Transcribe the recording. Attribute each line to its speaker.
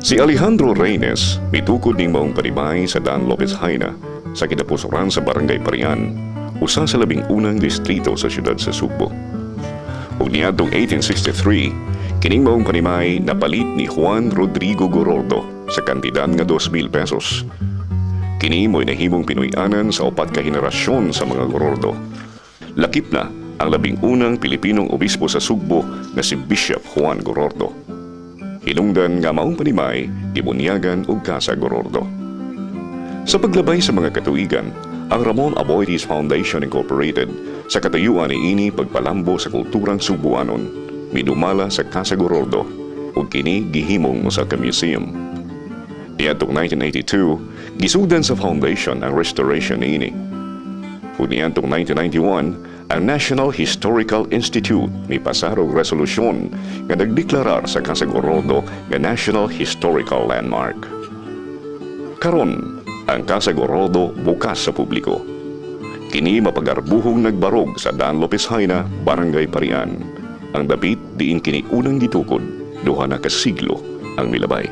Speaker 1: Si Alejandro Reynes mitukod ning maong panimay sa Daan Lopez Jaena sa kinapusoran sa Barangay Parian, usa sa labing unang distrito sa siyudad sa Sugbo. Ug niadtong 1863, kining maong panimay napalit ni Juan Rodrigo Gorordo sa kantidad nga 2,000 pesos. Kini mo'y nahimong Pinoy-anan sa upat ka henerasyon sa mga Gorordo. Lakip na ang labing unang Pilipinong obispo sa Sugbo nga si Bishop Juan Gorordo. Hinungdan nga maong panimay gibunyagan og Casa Gorordo. Sa paglabay sa mga katuigan, ang Ramon Aboitiz Foundation Incorporated sa katuyuan niini pagpalambo sa kulturang Sugbuanon, midumala sa Casa Gorordo ug kini gihimong usa ka museum. Niadtong 1982, gisugdan sa foundation ang restoration niini. Ug niadtong 1991, ang National Historical Institute mipasar og resolusyon nga nagdeklarar sa Casa Gorordo nga National Historical Landmark. Karon, ang Casa Gorordo bukas sa publiko. Kini mapagarbuhong nagbarog sa Daan Lopez Jaena, Barangay Parian. Ang dapit diin kini unang gitukod, 2 na ka siglo ang milabay.